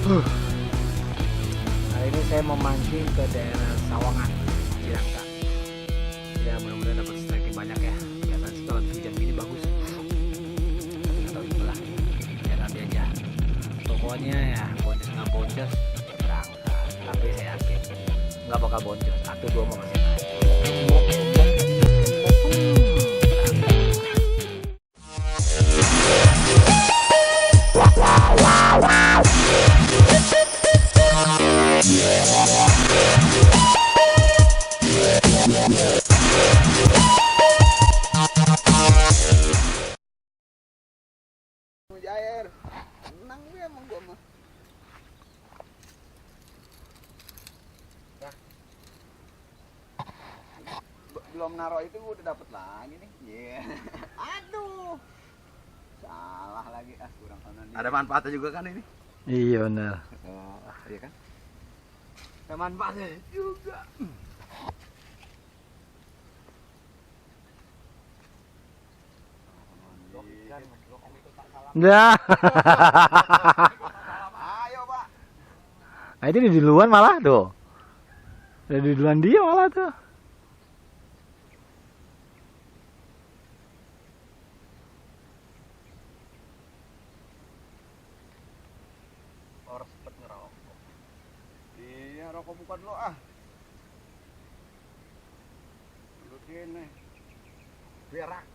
Hari ini saya memancing ke daerah Sawangan, Cilangkap. Ya mudah-mudahan dapat strike banyak ya. Biasanya sih kalau hujan gini bagus. Tapi nggak tahu itulah. Ya nanti aja. Pokoknya ya boncos nggak boncos berangkat. Tapi saya yakin nggak bakal boncos. Satu dua mau masih naik. Air tenang gue emang gua mah belum naro itu gua udah dapet lagi nih. Aduh, salah lagi, kurang kanan. Ada manfaatnya juga kan ini. Iya benar. Iya kan, ada manfaatnya juga. Dah. Ayo Pak. Nah itu di duluan malah tuh. Udah di duluan dia malah tuh. Harus cepet ngerokok. Iya, rokok bukan lo ah. Lu kene. Berak.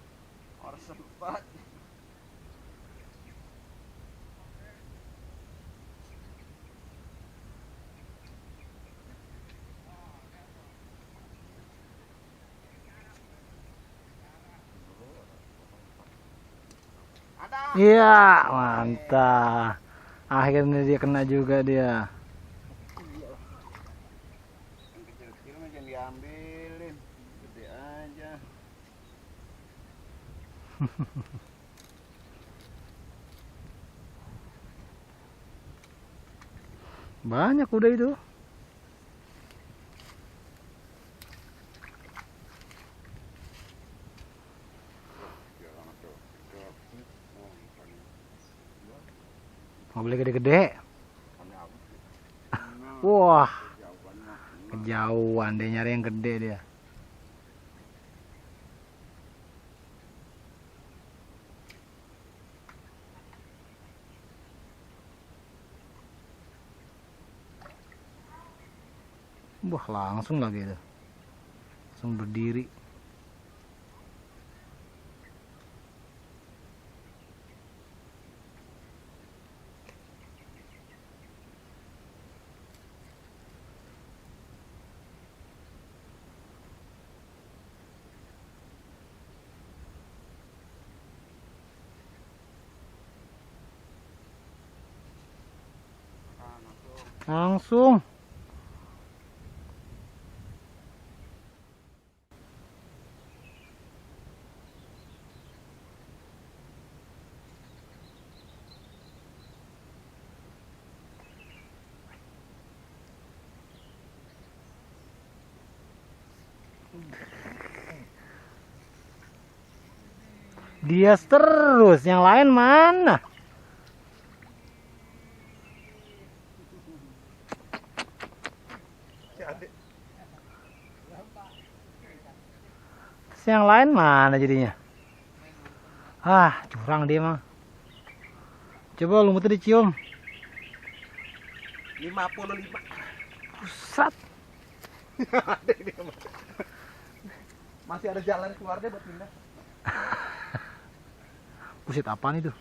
Harus sempat. Iya, mantap. Akhirnya dia kena juga dia. Yang kecil-kecil mah jangan diambilin, gede aja. Banyak udah itu. Mau beli gede-gede. Wah, kejauhan dia nyari yang gede dia. Wah, langsung lagi itu. Langsung berdiri. Langsung. Dia terus, yang lain mana? Yang lain mana jadinya? Ah, curang dia mah. Coba lumutnya dicium. 55. Pusat. Masih ada jalan keluarnya buat pindah. Buset apaan itu?